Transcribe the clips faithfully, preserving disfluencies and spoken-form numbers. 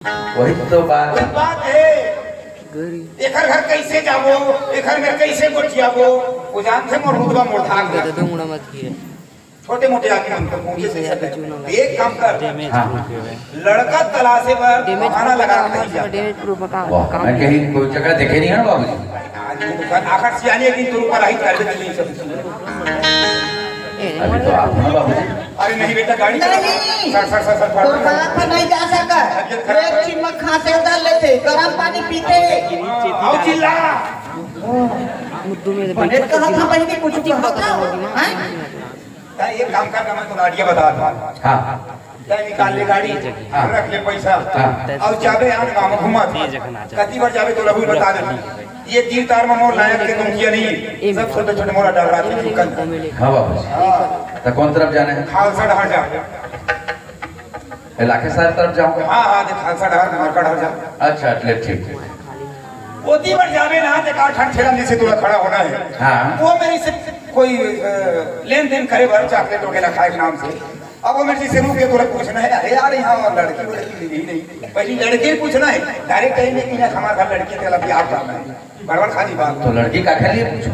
वही तो बात। वही बात है। एकर घर कैसे जाबो, एकर घर कैसे गोठियाबो, वो जानथे मोर रुतबा मोर धाक दे दो। मुड़ा मत किए। छोटे मोटे आदमी मन तो पहुंचे से सकते हैं। एक काम कर, हाँ। लड़का तलाशे बर डैमेज बहाना लगा के जा। डैमेज प्रूफ का वाह, काम मैं कहीं कोई जगह देखे नहीं है ना बाबूजी। आज ये दुकान आखिर सियानी एक दिन तोर ऊपर आई कर देती नहीं सब। ए, अभी तो आप ना बाबूजी। अरे नहीं बेटा, गाड़ी चला। नहीं। सर, सर, सर, सर, तो बात पर नहीं जा सका। तबीयत खराब एक है। चिम्मक खांसे डाल लेते, गरम पानी पीते। आओ चिल्ला। मुद्दों में बने कहा था बहनी, कुछ तो बताओ, हैं? ता एक काम कर, मैं तोला idea बता दूं। हाँ। तै निकाल ले गाड़ी, हाँ। रख ले पैसा, हाँ। और जाबे आन गाँव घुमा। कति बार जाबे तो लहू बता दे। ये तीर तार में मोर लायक के तुम किया नहीं, सब छोटे छोटे मोरा डर रहा थे, निकल। हाँ बाबू। हाँ। तो कौन तरफ जाना है? खालसा डहर जा। इलाके सारे तरफ जाऊंगा। हाँ, हाँ, देख, खालसा डहर, मरका डहर जा। अच्छा, चले, ठीक, ठीक। ओती बर जाबे ना, ते का ठन ठेला में से तोला खड़ा होना है। हाँ। वो मेरी से कोई, अ, लेन देन करे बर चॉकलेट वगैरह खाए के नाम से। अब वो मेरे से रुक के तोला पूछना है, "अरे यार, यहाँ लड़की वड़की मिली ही नहीं।" पहली लड़के ही पूछना है, direct कहीं में कि हमारे घर लड़की तेला ब्याह करना है। गड़बड़ खाली बात। तो लड़की का घर लिए पूछो।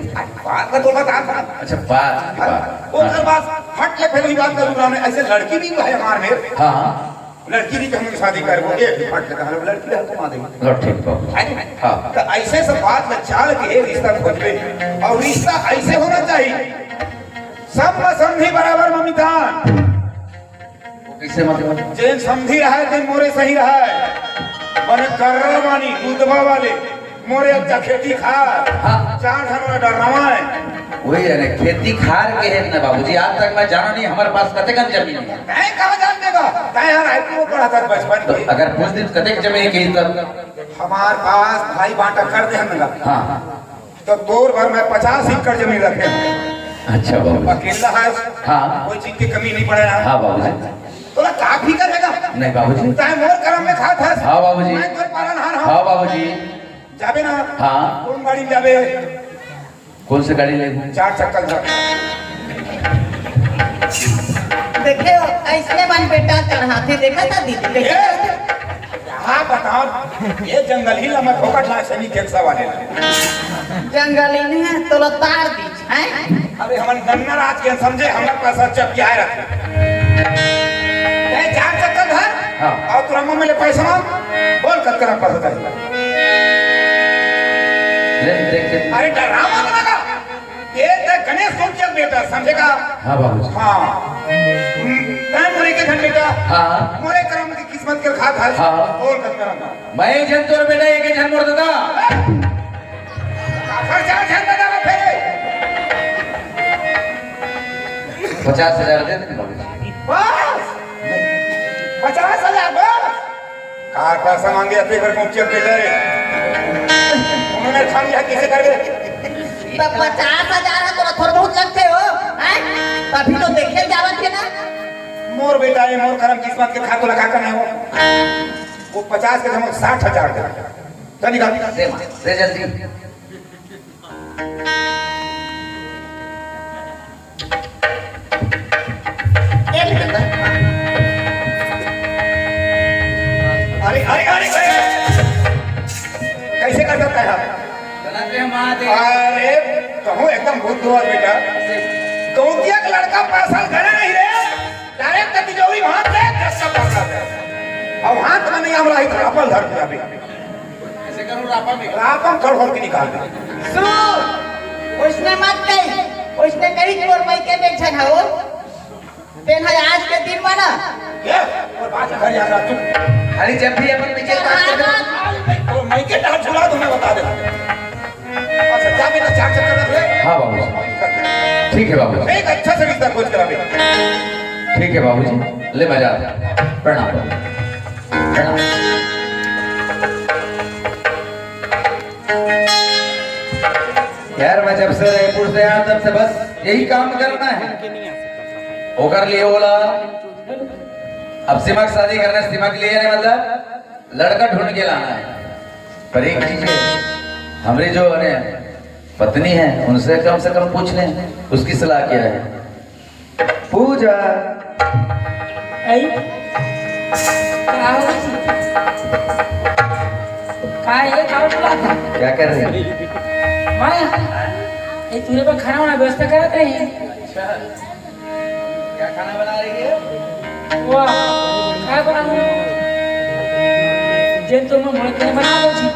बात का तो बता था। अच्छा, बात की बात। वो हाँ। कर बात, हट ले, फिर वही बात करूँ ना, ऐसे लड़की भी है हमारे में। हाँ, हाँ। लड़की भी कहूँ शादी करबो, एक भी फट के कहा, लड़की है तो माँ देंगे। लो, ठीक बाबू। है ना? हाँ। तो ऐसे सब बात में चाल के रिश्ता खोजबे, और रिश्ता ऐसे होना चाहिए, सब समधी बराबर ममितान। कैसे मतलब? जेन समधी रहे, तेन मोरे सही रहे। मने कर्रा बानी, दूधवा वाले, मोरे अच्छा खेती खार, हाँ। चार झन वाला डर्रावा है। वही है ना, खेती खार के है ना बाबूजी, आज तक मैं जाना नहीं, हमारे पास कतेकन जमीन है। मैं कहाँ जान देगा? मैं यहाँ रायपुर में पढ़ा था बचपन तो के। अगर पूछ दी तो कतेक जमीन की तब? हमारे पास भाई बांटा कर दे हम लगा। हाँ। तो तोर भर में पचास एकड़ जमीन रखे हैं। अच्छा बाबू। अकेला है। हाँ। कोई चीज की कमी नहीं पड़े ना। हाँ बाबूजी। तोला का फिकर रहेगा? नहीं बाबूजी। तैं मोर करम में खात हस। हाँ बाबूजी। मैं तोर पालनहार हूँ। हाँ बाबूजी। जाबे ना? हाँ। कौन गाड़ी में जाबे? कौन से गाड़ी लेबो? चार चक्का जा। देखे हो, ऐसने मन बेटा चढ़ाथे, देखा था दीदी, देखा था? हाँ, बताओ, ये जंगल ही लमक होगा, लाशनी के सवाल है। जंगल ही नहीं है, तो लो तार दीज, हैं? अरे, हमन गन्ना राज के समझे, हमर पास अच्छा क्या है रखे। ए, चार चक्का घर, हाँ। और तोर अम्मा मिले पैसा मांग, बोल कतका पैसा चाहिए। ले, देख, देख। अरे, डरा मत लगा। ये ते गणेश सोच के बेटा, समझे का? हाँ, बाबूजी। हाँ। हम्म, तैं मोरे के धन बेटा। हाँ। मोरे करम की किस्मत के खात है। हाँ। बोल कतका। मैं एक झन तोर बेटा, एक झन मोर दादा। आखिर चार झन दादा बैठे। पचास हजार दे दे बाबूजी। बस। पचास हजार बस। कार पैसा मांगे, अपने घर पहुंचे, अपने ले। उन्होंने खान लिया, कैसे कर गए? तो पचास हजार है, तो थोड़ा बहुत लगते हो, हैं? तभी तो देखे जावत के ना। मोर बेटा, ये मोर करम किस्मत के खातों लगा करना हो। वो पचास के जमा साठ हजार दे। चल निकाल। दे माँ, दे जल्दी। अरे, अरे, अरे, अरे। कैसे कर सकता है आप? गलत है, माँ दे। अरे, कहूँ एकदम बुद्ध हुआ बेटा। गौतिया का लड़का पैसा गणे नहीं रे। डायरेक्ट तिजोरी वहां से दस का पकड़ा था। अब हाथ में नहीं हमरा, इधर अपन धर दिया भी। ऐसे करो, रापा में। रापा में खड़ खड़ के निकाल दे। सुन, उसने मत कही, उसने कही कि और मैं के बेचन हो। तेन है आज के दिन में ना। ये, और बात घर याद रख तू। अरे जब भी अपन पीछे बात कर रहे हो, तो मैं के डाल छुड़ा दूं, मैं बता दे। अच्छा, जा बेटा, चार चक्कर रख ले। हाँ बाबू। ठीक है बाबू। एक अच्छा सा रिश्ता खोज करा बेटा। ठीक है बाबूजी, ले बजा। प्रणाम। प्रणाम। यार, मैं जब से रायपुर से आया, तब से बस यही काम करना है। ओकर लिए बोला, अब सिमक शादी करने, सिमक लिए ने मतलब लड़का ढूंढ के लाना है। पर एक चीज है, हमरी जो है पत्नी है, उनसे कम से कम पूछ लें, उसकी सलाह क्या है। पूजा। आई? का हो? क्या कर रहे हैं? मैं ये तुरे पर खाना वाना व्यवस्था करत रहे हैं। अच्छा, क्या खाना बना रही है? वाह, काय बनाऊं? जेन तो मैं मुड़े के बना दो जी।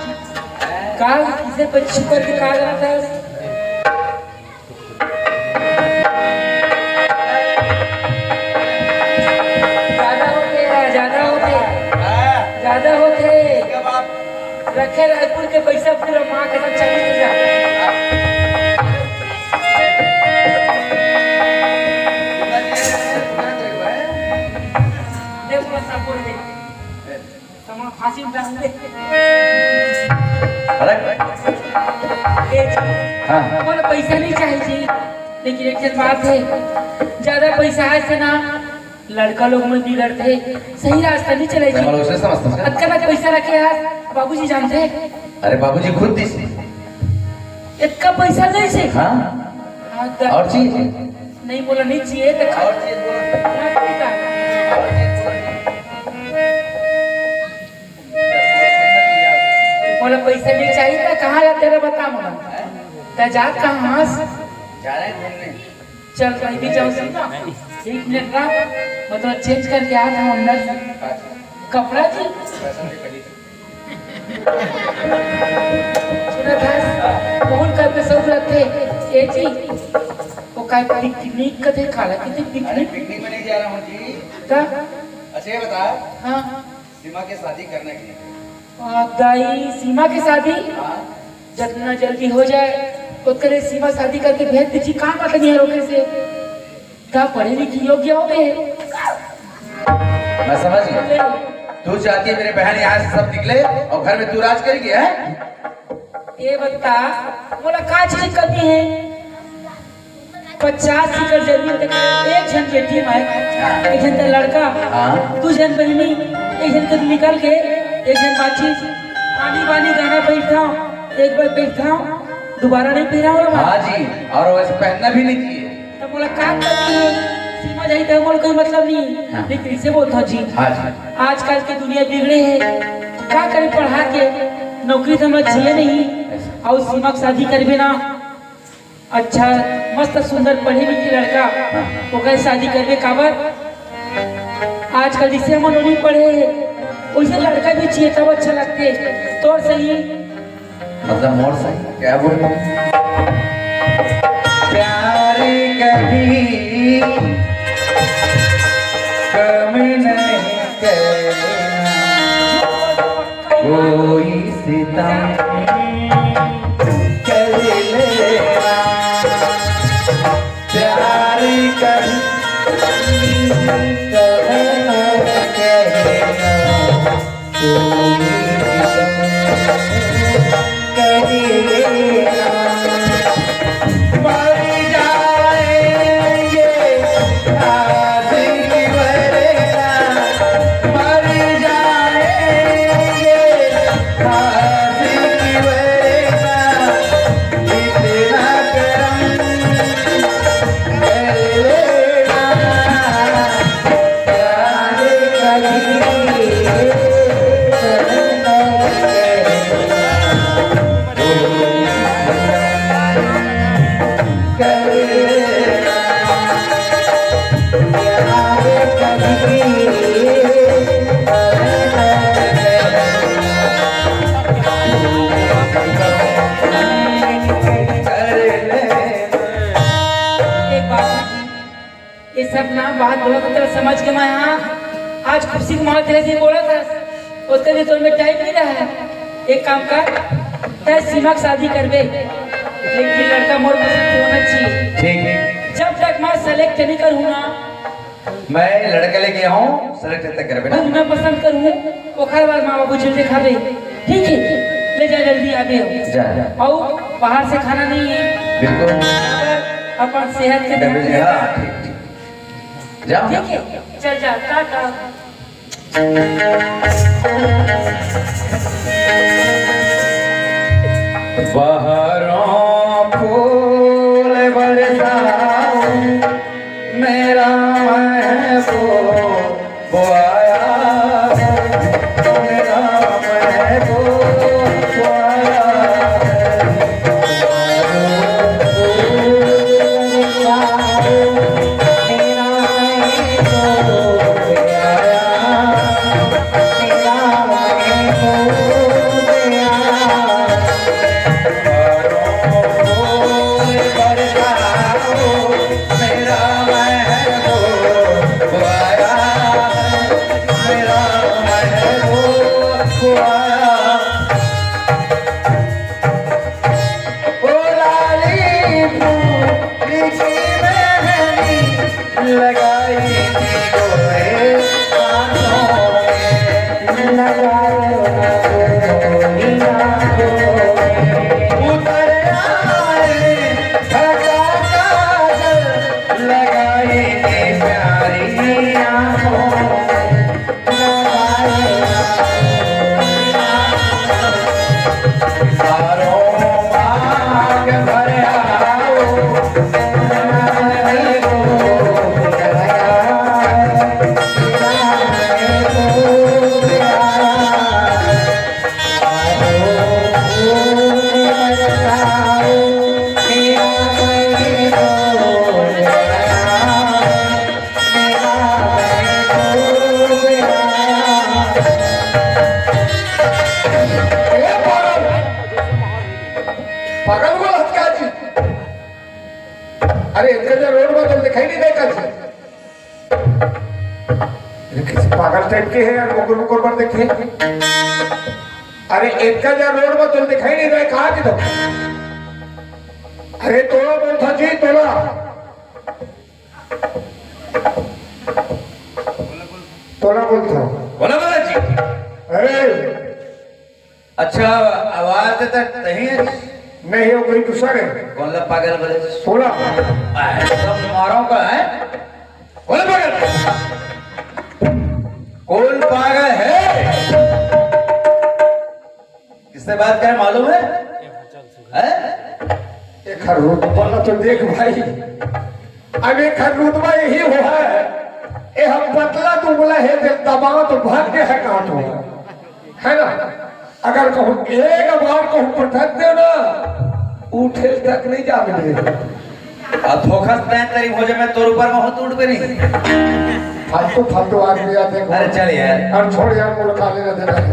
का, किसे पर छुप करके का करत है? ज्यादा होथे, ज्यादा होथे, ज्यादा होथे। रखे रायपुर के पैसा पूरा माँ के साथ चली जा। देखो, सब बोल दे। तमा फांसी में डाल दे। अरे, ए जी, हाँ। मोला पैसा नहीं चाहिए जी, लेकिन एक ठन बात है, ज्यादा पैसा आए से ना लड़का लोग में बिगड़थे, सही रास्ता नहीं चले जी। मैं उसे समझता हूँ। अतका ना पैसा रखे यार, बाबूजी जानते। अरे बाबूजी खुद दिस। इतना पैसा नहीं से। हाँ। हाँ, द- और चीज? नहीं बोला, नहीं चाहिए तो खा- और चीज बोलो। हाँ, ठीक है। और चीज बोलो। बोला, पैसा नहीं चाहिए तो कहाँ जाते रहे, बता मोला। तो जात कहाँ हंस? जा रहे हैं घूमने। चल, मैं भी जाऊँ, सुन ना। एक मिनट रहा, मैं तो चेंज करके आया था अंदर से। कपड़ा जी। सुना था, कौन का पे सब रखे? ए जी, वो का पिकनिक कथे, खाला कथे अरे पिकनिक? पिकनिक में नहीं जा रहा हूँ जी। का? अच्छा ये बता, हाँ। सीमा के शादी करना कि नहीं? आ, दाई, सीमा के शादी? हाँ। जितना जल्दी हो जाए, उतने सीमा शादी करके भेज दीजिए। का मतलब यहाँ रोके से? का पढ़े लिखी योग्य हो गए? मैं समझ गया। तू चाहती है मेरे बहन यहाँ से सब निकले और घर में तू राज करेगी, है? ये बता, मोला का चीज करनी है? पचास एकड़ जमीन तक एक झन बेटी माय, एक झन ते लड़का, हाँ। दू झन बहिनी, एक झन के निकल के, एक झन बाची, आनी बानी गाना बैठा, एक बार बैठा, दोबारा नहीं पहनावंव। हाँ जी, और वैसे पहनना भी नहीं चाहिए। तो बोला, का करती है? सीमा जाही तो बोल, कोई मतलब नहीं। हाँ। लेकिन इसे बोलता जी। हाँ जी। आजकल के दुनिया बिगड़े है, का करे पढ़ा के, नौकरी तो हमरा चाहिए नहीं। ऐसा। और सीमा के शादी करबे ना, अच्छा, मस्त सुंदर पढ़े लिखे लड़का, हाँ। ओकर शादी करबे काबर? आजकल जैसे हमन नहीं पढ़े, वैसे लड़का भी चाहिए तब अच्छा लगते। तोर सही। मतलब मोर सही? क्या बोल रहा हूँ? प्यार कभी कम नहीं करना। कोई सितम कर लेना, प्यार कभी कम न कहना, कोई सितम कर लेना। मर जाएंगे आशिक वरना, मर जाएंगे आशिक वरना, इतना करम कर लेना। प्यार कभी एक बात, ये सब ना बात बोला तो तेरा समझ के मैं, हाँ, आज खुशी के मारे तेरे से बोला था, उसके लिए तो मैं टाइम नहीं रहा है। एक काम कर, तय सीमा की शादी कर दे, लेकिन लड़का मोर पसंद के होना चाहिए। ठीक। जब तक मैं सेलेक्ट नहीं करूँ ना, मैं लड़का लेके आऊँ, सेलेक्ट तक कर बेटा। मैं पसंद करूँ, ओकर बाद माँ बाबू जी दिखावे। ठीक है, ले जा जल्दी आवे हो। जा, जा। और बाहर से खाना नहीं है। बिल्कुल। अपन सेहत के ध्यान रखना। हाँ, ठीक, ठीक। जाओ। ठीक है, चल जा, टाटा। बहरों फूल बरसाऊं, मेरा महबूब आया है, मेरा महबूब आया ओ लाली फूल की मेहंदी लगाई थी गोरे हाथों में। लगाई थी गोरे हाथों में। उतर आए घटा काजल लगाई थी प्यारी आंखों में। ए पागल, पागल बोला हत्या जी। अरे इनका जो रोड में तो दिखाई नहीं देता जी। ये किसी पागल टाइप के है यार, मुकुर मुकुर पर देखे। अरे इनका जो रोड में तो दिखाई नहीं दे, कहाँ की तो। अरे तोला बोल था जी, तोला। तोला बोल था। बोला बोला जी। अरे अच्छा, आवाज तो तही है। नहीं, वो कोई दूसरा है। कौन ला पागल बोले? सोला। आ, सब मारो का है। कौन पागल? कौन पागल है? किससे बात करे मालूम है? हैं? एक हर रुतबा तो देख भाई, अब एक हर रुतबा यही हुआ है। ए, हम पतला दुबला है, दिल दबाओ तो भाग के है काट हो, है ना? अगर कहूँ एक बार कहूँ पटक दे ना, उठे तक नहीं जाने दे। अब धोखा से तय तेरी भोजे में तोर ऊपर में हो टूट पे नहीं। फालतू फालतू आदमी आते हैं। अरे चल यार। और छोड़ यार, मुलाकात लेना देना है।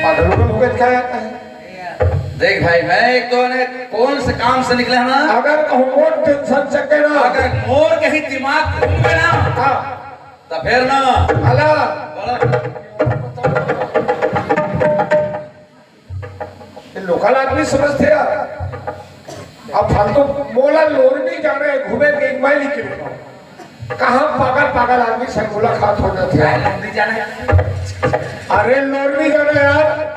पागलों को भुगत क्या जाता है? देख भाई, मैं एक तो ने कौन से काम से निकले ना। अगर कहूँ मोर टेंशन चक्के ना। अगर मोर कहीं दिमाग घूम गए ना। हाँ। तो फिर ना। अला। बोला। ये लोकल आदमी समझते यार। अब फालतू मोला लोरमी जाना है, घूमे के एक माइल ही किलो। कहाँ पागल पागल आदमी से मुलाकात हो जाती है। लोरमी जाना है। अरे लोरमी जाना है यार।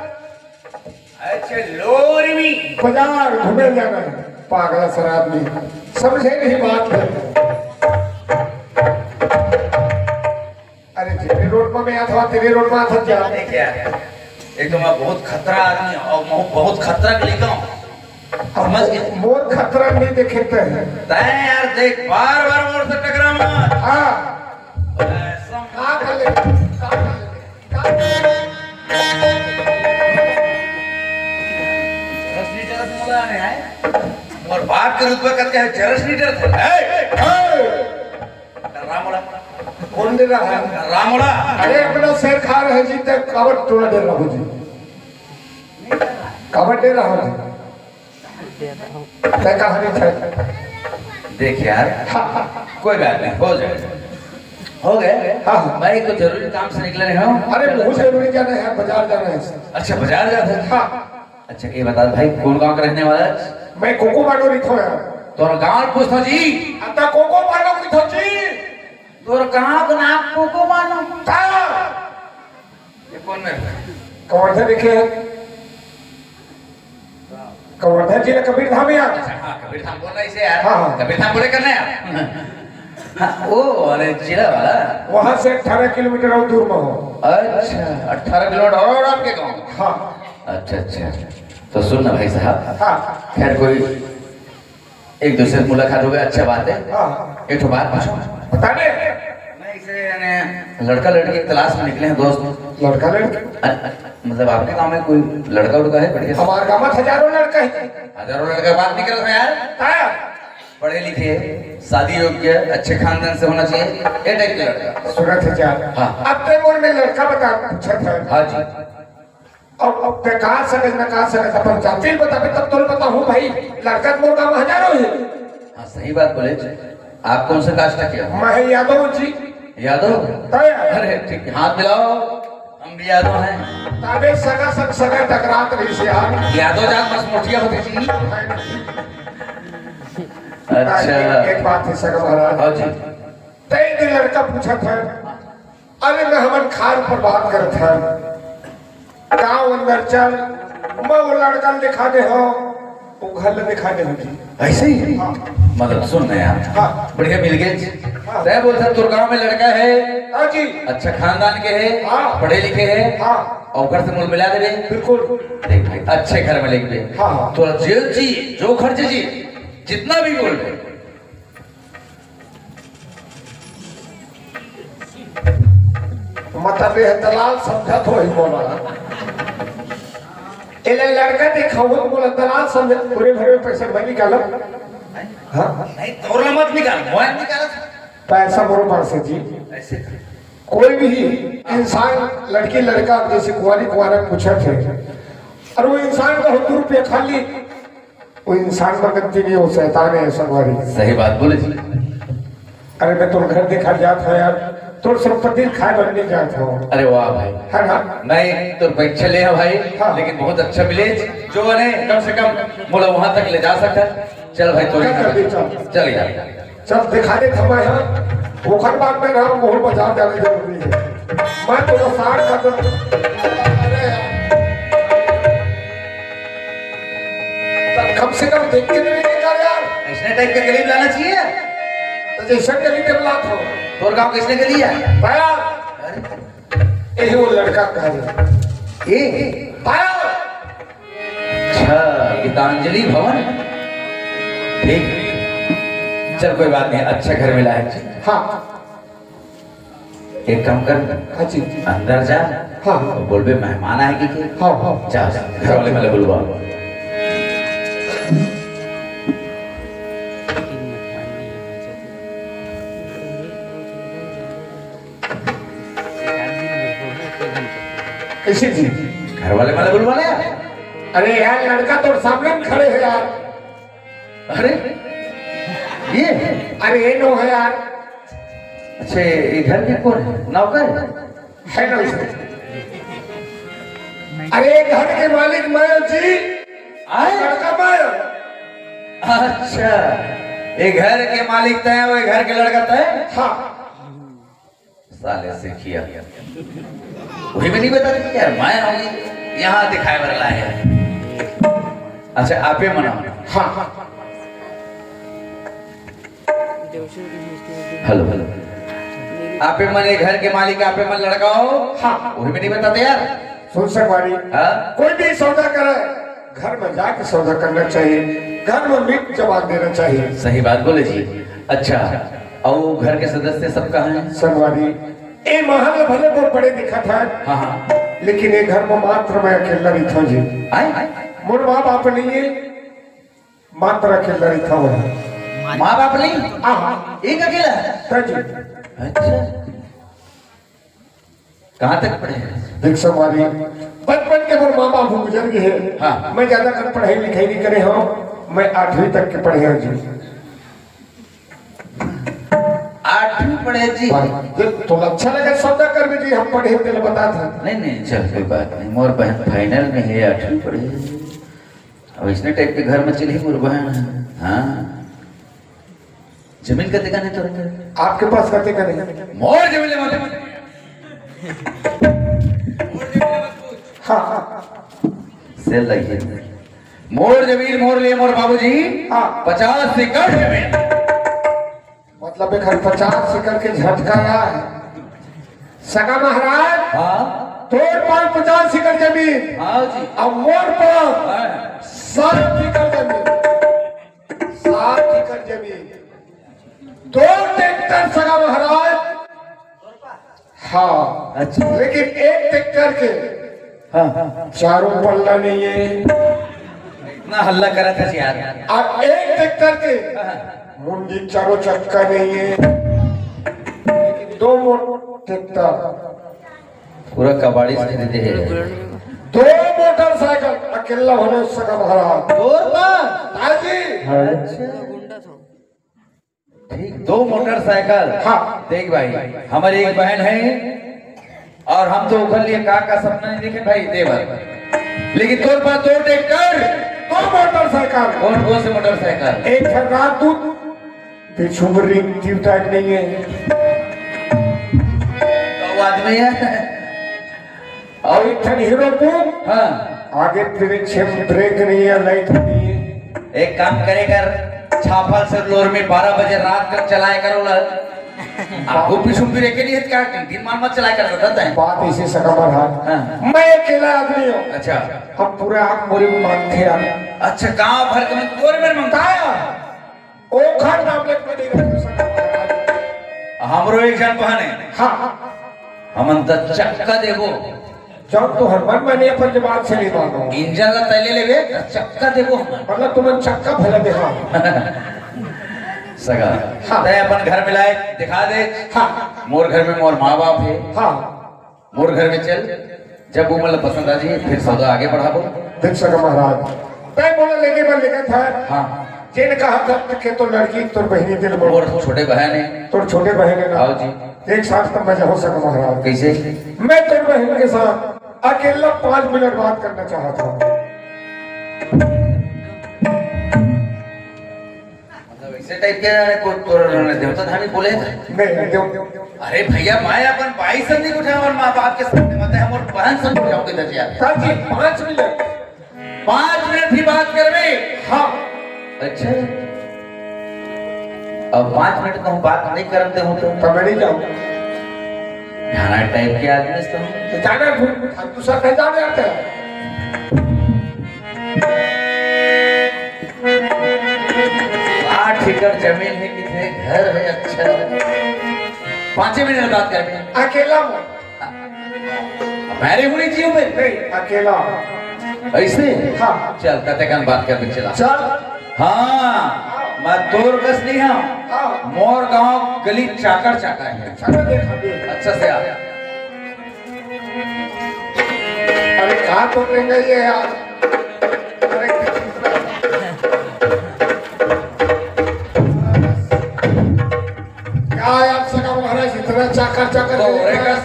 अच्छा, लोरमी। बाजार घूमे जाना है, पागल सर आदमी समझे नहीं बात है। अरे जेरे रोड में मैं अथवा तेरे रोड में अथवा क्या? देख यार, एक तो मैं बहुत खतरा आदमी और मैं बहुत खतरा के लेकर हूँ। समझ गए? मोर खतरा नहीं देखे तय है। तय यार देख, बार बार मोर से टकरा मत। हाँ। ऐसा का कर ले? का कर ले? का कर ले? जरस नहीं, जरस बोला है, हैं? और बाप के रुतबा करके है, जरस नहीं डरता। ए! ए! रामोला। कौन दे रहा है? रामोला। अरे अपना शेर खा रहे जी, तब कावट टोला दे रहा हूँ जी। कावट दे रहा हूँ जी। तय कहानी था। देख यार, हाँ, हाँ। कोई बात नहीं, हो जाए। हो गए? हाँ, हाँ। मैं एक तो जरूरी काम से निकले रहे हूँ। अरे बहुत जरूरी जाना है, बाजार जाना है। अच्छा, बाजार जाना है? हाँ। अच्छा, ये बता भाई, कौन गांव का रहने वाला है? मैं कोको मानो रिथो यार। तो गांव पूछता जी। आता कोको मानो रिथो जी। तोर गांव का नाम कोको मानो। का? ये कौन है? कवर्धा देखे हैं? कवर्धा जिला कबीर धाम यार। अच्छा, हाँ, कबीर धाम बोल रहा है इसे यार। हाँ, हाँ। कबीर धाम बोले करना यार। हाँ, वो वाले जिला वाला। वहां से अठारह किलोमीटर और दूर में हो। अच्छा, अठारह किलोमीटर और आपके गांव? हाँ। अच्छा, अच्छा। तो सुन ना भाई साहब। हाँ। खैर, कोई एक दूसरे से मुलाकात हो गई, अच्छा बात है। हाँ। एक ठो बात पूछो। बता दे। मैं इसे, यानी, लड़का लड़की की तलाश में निकले हैं दोस्त। लड़का लड़की? अ-, अ-, मतलब आपके गांव में कोई लड़का उड़का है बढ़िया? हमारे गांव में हजारों लड़का है। हजारों लड़का बात नहीं करता यार। हाँ। पढ़े लिखे, शादी योग्य, अच्छे खानदान से होना चाहिए, ये टाइप के लड़का। सूरत हजार। हाँ। अब तो मोर में लड़का बता पूछा था। हाँ जी। अब, अब ते कहा सकत ना कहा सकत, अपन जाति ल बताबे तब तोल बताहूँ भाई, लड़का तो मोर गाँव में हजारों है। हाँ, सही बात बोले। आप कौन से कास्ट के हो? मैं यादव जी। यादव? तय। अरे ठीक है, हाथ मिलाओ, हम भी यादव हैं। तबे सगा संग सगा टकरात रही से यार। यादव जात बस मोटिया होती जी। अच्छा। एक बात है सगा महाराज। हाँ जी। तय दिन लड़का पूछा था, अरे मैं हमन खार पर बात करत हन, गांव अंदर चल, मैं वो लड़का ल दिखा दे हो, वो घर ल दिखा दे हो जी। ऐसे ही? हाँ। मतलब सुन ना यार, हाँ। बढ़िया मिल गए जी। हाँ। तय बोलता तोर गांव में लड़का है, हाँ जी। अच्छा खानदान के है, हाँ। पढ़े लिखे है, हाँ। और घर से मुल मिला दे। बिल्कुल। देख भाई, अच्छे घर में लेके दे। हाँ, हाँ। थोड़ा जेल जी, जो खर्च जी, जितना भी बोल दे। मतलब ये दलाल समझत हो ही बोला। एले लड़का देखा हो तो बोला दलाल समझ, पूरे भरे में पैसा भाई निकालो। हाँ? नहीं, तोर ला मत निकाल, मोबाइल निकाल। पैसा मोर पास है जी। ऐसे कर। कोई भी इंसान, लड़की लड़का जैसे कुंवारी कुंवारा पूछत है, और वो इंसान का हुजूर पे खाली वो इंसान का गलती नहीं, वो शैतान है संगवारी। सही बात बोले जी। अरे मैं तोर घर देखा जात हो यार, तोर संपत्ति खाए बर नहीं जात हो। अरे वाह भाई। है ना? मैं तो परीक्षा ले आया भाई, हाँ। लेकिन बहुत अच्छा मिले जो बने, कम से कम मोला वहां तक ले जा सकता। चल भाई, तो चल, चल, चल। चल यार। चल, दिखा दे थमा यहाँ। ओखर बाद में राम मोहन बाजार जाने जरूरी है। मैं तो साठ का तो, अरे यार। तब कम से कम देख के तो नहीं निकाल यार। ऐसे टाइप का गरीब लाना चाहिए। तो जैसे गरीब के लात हो। तोर गांव किसने गली है? पाया। अरे। यही वो लड़का कह रहे। ए? पाया। अच्छा, गीतांजलि भवन। ठीक। चल, कोई बात नहीं, अच्छा घर मिला है। हाँ। एक काम कर, हाँ जी। अंदर जा। हाँ। और बोलबे मेहमान आए कि के? हाँ, हाँ। जा, जा, घर वाले वाले बुलवा। कैसे जी? घर वाले वाले बुलवा ले। अरे यार, लड़का तो सामने में खड़े हैं यार। अरे, ये? अरे, ये नो है यार। अच्छा, ये घर के कौन है? नौकर? है ना उसमें? अरे, घर के मालिक मैं जी। आए? लड़का मैं। अच्छा, ये घर के मालिक तय, वो घर के लड़का तय? हाँ। साले से किया। वही में नहीं बता रही यार, मैं आऊंगी यहाँ दिखाए बर लाए हैं। अच्छा, आपे मना। हाँ। Hello, hello. आपे मन ये घर के मालिक, आपे मन लड़का हो? हाँ। वही में नहीं बताते यार। सुन सकवारी, हाँ? कोई भी सौदा करे, घर में जाके सौदा करना चाहिए, घर में मीठ जबान देना चाहिए। सही बात बोले जी। अच्छा, और घर के सदस्य सब कहाँ हैं? संगवारी, ए महल भले बहुत बड़े दिखत है, हाँ, हाँ। लेकिन ये घर में मात्र मैं अकेला रहिथंव जी। आए? मोर माँ बाप नहीं है, मात्र अकेला रहिथंव मैं। माँ बाप नहीं? हाँ, हाँ। एक अकेला? हाँ जी। अच्छा। कहाँ तक पढ़े हैं? देख संगवारी, बचपन के मोर माँ बाप गुजर गए हैं। हाँ। मैं ज्यादा कर पढ़ाई लिखाई नहीं करे हंव, मैं आठवीं तक के पढ़े हंव जी। आठवीं पढ़े जी? हाँ, देख, तो अच्छा लगे सौदा कर भी जी, हम पढ़े तेल बता था। नहीं, नहीं, चल, कोई बात नहीं, मोर बहन final में है, आठवीं पढ़े। अब इसने टाइप के घर में चली मोर बहन। हाँ। जमीन कते का नहीं तोर? आपके पास कते का नहीं? मोर जमीन ले मत। हाँ, हाँ। से लगी। मोर जमीन, मोर लिए, मोर बाबूजी। हाँ। पचास एकड़ जमीन। मतलब एक पचास एकड़ के झटका आय। सगा महाराज, हाँ। तोर पास पचास एकड़ जमीन। हाँ जी। अब मोर पास हाँ। सात एकड़ जमीन। सात एकड़ जमीन, दो ट्रैक्टर सगा महाराज। हाँ, अच्छा। लेकिन एक ट्रैक्टर के हाँ, हाँ, हाँ। चारों पल्ला नहीं है। इतना हल्ला करा था यार। और एक ट्रैक्टर के हाँ। मुंडी चारों चक्का नहीं है। दो मोटर ट्रैक्टर पूरा कबाड़ी से खरीदे हैं। दो मोटरसाइकिल अकेला होने सगा महाराज। तोर पास? हाँ जी। अच्छा। ठीक, दो मोटरसाइकिल। हाँ। देख भाई, हमारी एक बहन है और हम तो ओखर लिए का का सपना नहीं देखे भाई देवर, लेकिन तोर पास दो ट्रैक्टर, दो मोटरसाइकिल। कौन कौन से मोटरसाइकिल? एक ठन राजदूत, पीछू में रिंग ट्यूब टाइप नहीं है। तो वो आदमी है। और एक ठन हीरो को, हाँ। आगे पीछे ब्रेक नहीं है, लाइट नहीं है। एक काम करे कर, छापल से लोर में बारह बजे रात तक चलाए कर ओला। आगू पीछू भी रेके नहीं है, क्या दिन मान मत चलाए कर सकता है। बात ऐसे सका महाराज। हाँ। मैं अकेला आदमी हूँ। अच्छा। हम पूरे आप मोरी मांगते हैं। अच्छा, गांव भर के मन तोर मेर मंगता है। ओखर नाम ले कोई नहीं रखे सका महाराज। हमरो एक जन बहन है। हाँ। हमन त चक्का देबो। जब तो हर मन मैंने अपन जबान से नहीं मानो। इंजन ला तैले लेबे, त चक्का देबो हमन। मतलब तुमन चक्का भला देहा। सगा। हाँ। तय अपन घर में लाए, दिखा दे। हाँ। मोर घर में मोर माँ बाप है। हाँ। मोर घर में चल, जब वो मतलब पसंद आ जाए, फिर सौदा आगे बढ़ाबो। देख सका महाराज, तय मोला लेके बर लेके था। हाँ। जेन कहा था के तो लड़की तोर बहिनी दिल मोर। मोर छोटे बहन है। तोर छोटे बहन है ना? आओ जी। एक साथ तब मैं जाऊँ सका महाराज। कैसे? मैं तोर बहन के साथ अकेला पाँच मिनट बात करना चाहता हूँ। मतलब ऐसे टाइप के को तोर देवता धामी बोले थे? नहीं, देव- अरे भैया, मैं अपन बाई से नहीं उठा और माँ बाप के सामने मत है, हम और बहन से उठाओ के दस यार। सर जी, पाँच मिनट। पाँच मिनट ही बात करबे? हाँ। अच्छा, अब पाँच मिनट कहूँ बात नहीं करते हो तो? तो मैं नहीं जाऊँ। ढाना टाइप के आदमी से हम तो जाना, हम दूसरा कहीं जाने आते हैं। आठ एकड़ जमीन है, कितने घर है, अच्छा। पाँचे मिनट बात करबे। अकेला हूँ। मैंने हुई जीव में। नहीं, अकेला। ऐसे? हाँ। चल, तते कन बात करबे चला। चल। हाँ, मैं तोर कस नहीं हूँ। हाँ। मोर गांव गली चाकर चाकर है। चलो देखा भी। अच्छा से आ। अरे कहाँ तो नहीं गई है यार? अरे क्या यार सका महाराज इतना चाकर चाकर तो दे रहे हैं यार।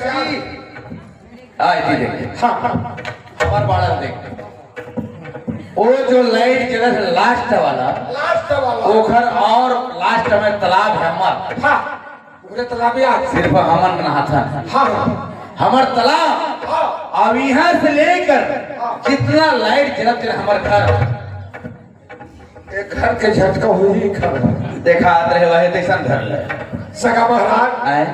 हाँ, ये देख। हाँ, हाँ। हमार बाड़ा देख। वो जो लाइट जलत है लास्ट वाला, लास्ट वाला। ओखर और लास्ट में तालाब है हमार। हाँ, पूरे तालाब यार। सिर्फ हमन नहाथन। हाँ, हाँ। हमार तालाब। हाँ। अब यहाँ से लेकर हाँ। जितना लाइट जलत है हमार घर, एक घर के झटका हुई ही खबर। देखा आत रहे वहे तैसन घर ले। सगा महाराज, आए?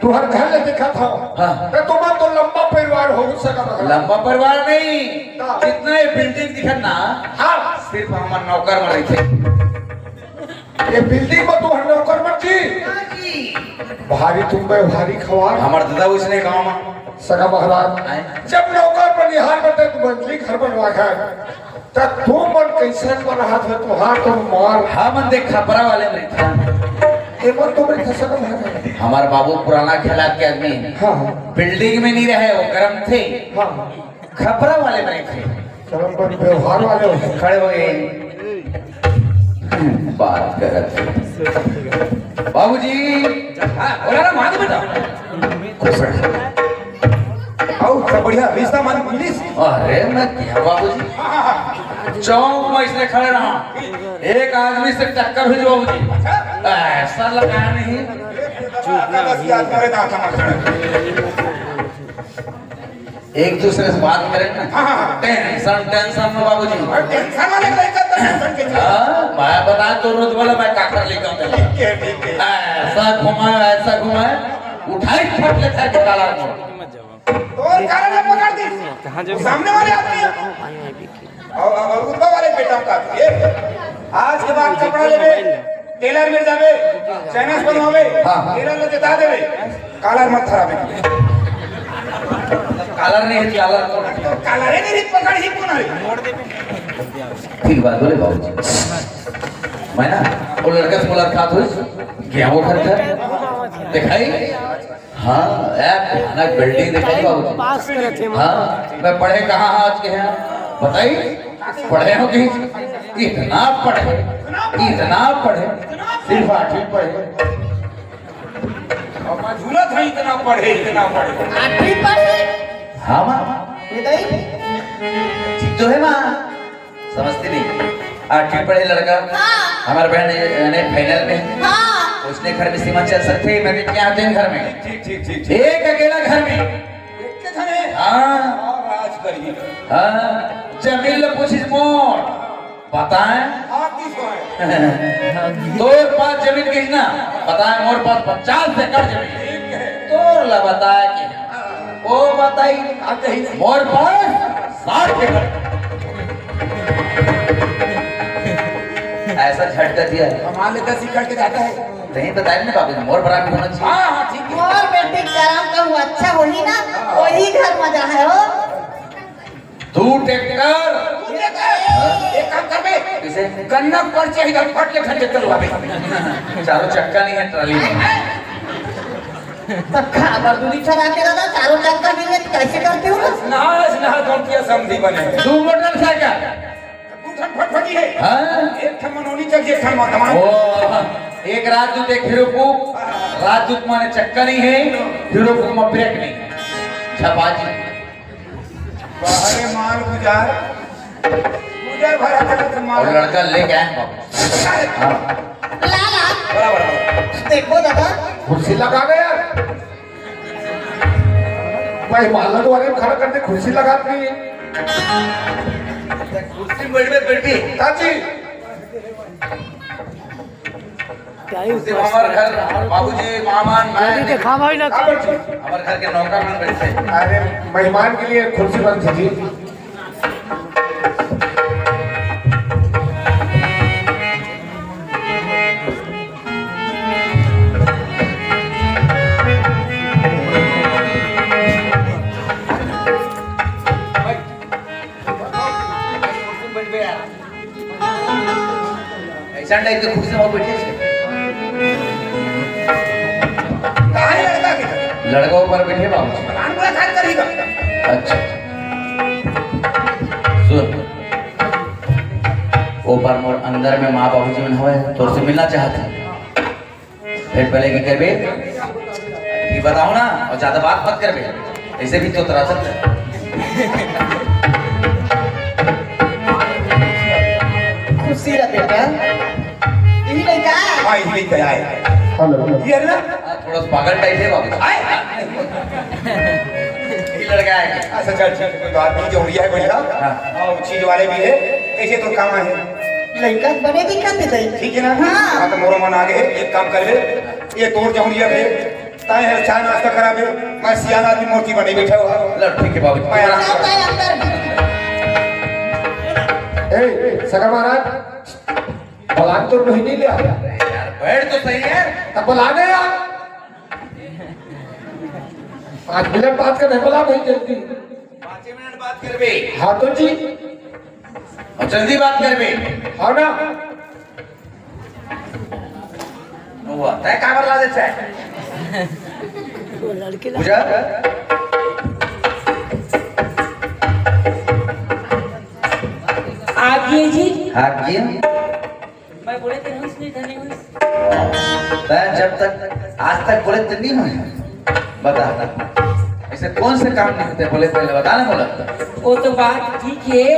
तुहर घर ले दिखा था। हाँ। तो तुम तो लंबा परिवार हो सगा महाराज। लंबा परिवार नहीं। हाँ। जितना ये बिल्डिंग दिखत ना। हाँ। सिर्फ हमर नौकर में रहते। ये बिल्डिंग में तुहर नौकर मन जी। भारी तुम पे भारी खवार। हमर दादा उसने गाँव में। सगा महाराज, आए? जब नौकर पर निहार बते तो मंजली घर बनवा है। त तुमन कइसन बनात हो? तुहार तो मार। हमन दे खपरा वाले में था। एमन तो मेरे खसक में है। हमार बाबू पुराना खेला के आदमी। हाँ, हाँ। बिल्डिंग में नहीं रहे, वो गरम थे। हाँ। खपरा वाले में थे। चलो, पर व्यवहार वाले हो। खड़े हो गए। बात करत। बाबूजी। हाँ, बोला ना, मांग बेटा। खुश रह। अउ सब बढ़िया, रिश्ता मान मिलिस? अरे मैं क्या बाबूजी, चौक में इसने खड़े रहा, एक आदमी से टक्कर हुई बाबूजी, ऐसा लगा नहीं। एक दूसरे से बात करें ना। हाँ, हाँ, हाँ। टेंशन, टेंशन में बाबूजी। और टेंशन वाले को लेकर तो टेंशन के चले। हाँ, मैं बता तो रोज बोला मैं काकर लेकर आऊँ। ठीक है, ठीक है। ऐसा घुमाए, ऐसा घुमाए, उठाई फट ले था काला को। तो और कारण है पकड़ दी। कहाँ जाओ? सामने वाले आदमी है। और, और, और ऊपर वाले बेटा का ये आज के बाद कपड़ा लेवे, टेलर में जावे, चैनस बनवावे, हाँ, हाँ। टेलर ले जता देवे, कालर मत धरावे। कालर नहीं है, कालर कौन है? तो कालर है नहीं, पकड़ ही कौन है? ठीक बात बोले बाबूजी। मैं ना वो लड़का से मुलाकात हुई, गया वो घर था, दिखाई। हाँ, ए, भयानक बिल्डिंग दिखाई बाबू। पास करे थे। हाँ, मैं पढ़े कहाँ आज के हैं, बताइए। पढ़े हो कि इतना पढ़े, इतना पढ़े, सिर्फ आठवीं पढ़े। अब मैं झूलत है, इतना पढ़े, इतना पढ़े। आठवीं पढ़े? हाँ माँ। ये गई? ठीक तो है माँ, समझती नहीं। आठवीं पढ़े लड़का, हाँ। हमारे बहन यानी फाइनल में, हाँ। उसने घर में सीमा चल सकते हैं, मैं भी क्या दिन घर में, ठीक, ठीक, ठीक, ठीक। एक अकेला घर में। एक के घर है? हाँ। और राज करिए। हाँ, जमीन लो पूछिस मोर, बताए? हाँ, किस को है? तोर पास जमीन कितना? बताए, मोर पास पचास एकड़ जमीन। ठीक है। तोर ला बताए कि वो बताई, आप कहीं नहीं। मोर पास साठ एकड़। ऐसा झटका दिया। हमारे दस एकड़ के जाता है। नहीं बताए ना बाबू, मोर बराबर होना चाहिए। हाँ, हाँ, ठीक है। मोर बेटी करम कहूँ अच्छा होही ना, वही घर मजा है हो। दू ट्रैक्टर। एक काम करबे। किसे? गन्ना के पर्ची इधर फट ले खंडे करवाबे। चारों चक्का नहीं है ट्राली में। तब खा बर दूरी चला के दादा, चारों चक्का नहीं है, तो कैसे करते हो? ना, ना, तुम क्या समझी बने? दू मोटरसाइकिल। दू ठन फटफटी है। हाँ? एक ठन मनोनी चल, एक ठन वर्तमान। ओ, एक राजदूत, एक हीरो को। राजदूत माने चक्का नहीं है, हीरो को में ब्रेक नहीं। छपाजी। बाहरे माल गुजार, गुजार भरा चला था माल। और लड़का लेके आए हैं वापस। हाँ। लाला। बराबर, बराबर। देखो दादा। कुर्सी लगा दे यार। भाई, मालक वाले में खड़ा करते, कुर्सी लगात नहीं है। कुर्सी बैठ में बैठ भी। चाची। कुर्सी में हमारे घर, बाबूजी, मामा, मैं, जल्दी देखा भाई ना। हाँ, बैठ जाओ। हमारे घर के नौकर मन बैठे। अरे, मेहमान के लिए कुर्सी बन जी। ऐसा टाइप के कुर्सी में बैठे थे। कहाँ है लड़का अभी तक? लड़का ऊपर बैठे बाबू। भगवान मुलाकात करेगा। अच्छा। सुन। ऊपर मोर अंदर में माँ बाबूजी मन हवे, तोर से मिलना चाहत हे। फिर पहले की करबे? ये बताओ ना, और ज्यादा बात मत करबे। ऐसे भी तो तोरा सब। खुशी रह बेटा। यही लड़का? हाँ, यही लड़का है। हेलो। ये है ना? हाँ, थोड़ा सा पागल टाइप है बाबू। आए? यही लड़का है। अच्छा, चल, ठीक है, कोई बात नहीं, जौहरिया है बढ़िया। हाँ। और चीज वाले भी है, कैसे तो काम है? लड़का बने दिखत है। ठीक है ना? हाँ। हाँ, तो मोरो मन आगे है, एक काम कर ले, ये तोर जौहरिया है, ताए हर चाय नाश्ता कराबे, मैं सियाना की मूर्ति बने बैठा हुआ। लो, ठीक है बाबू। मैं आराम कर। ए, सगर महाराज, बलान तो रोहिणी ले आ। यार, बैठ तो सही है। तब बलाने यार। पाँच मिनट बात कर, बला भाई जल्दी। पाँच मिनट बात करबे। हाँ तो जी। और जल्दी बात करबे। हाँ ना। हुआ, तय काबर ला देता है? वो लड़के ला- पूजा? आप ये जी? आप ये? मैं बोले थे, हंस नहीं था, नहीं हंस। तय जब तक, आज तक बोले तो नहीं हुए। बता, ऐसे कौन से काम नहीं होते, बोले पहले बता ना, बोला। वो तो बात ठीक है,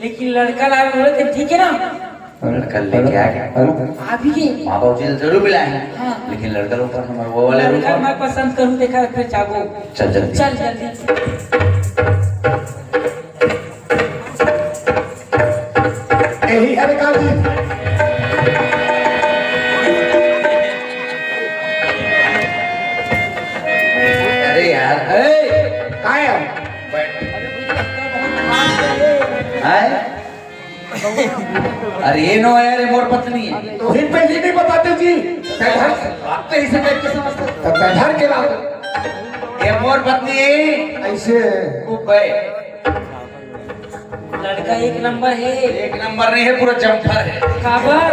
लेकिन लड़का ला बोले थे, ठीक है ना? लड़का लेके आ गया। आप ही के? माँ बाबू जी जरूर मिला है, हाँ। लेकिन लड़का लोग पर हमारे वो वाले लड़का रूप में। मैं पसंद करूँ, देखा फिर जागो। चल जल्दी। चल जल्दी। यही है काजी। अरे यार, ए, काय है? हाय? अरे ये नो यार, ये मोर पत्नी है। तो ही पहले नहीं बताते जी। तैधार बात तो इसे टाइप के समझते। तो तैधार के बात। ये मोर पत्नी है। ऐसे। खूब भाई। लड़का एक नंबर है। एक नंबर नहीं है, पूरा जम्पर है। काबर?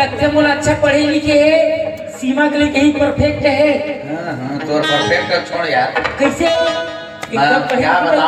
लगते मोला अच्छा पढ़े लिखे है, सीमा के लिए कहीं परफेक्ट है। हाँ, हाँ, तो परफेक्ट छोड़ यार। कैसे? मैं एकदम क्या बताऊं?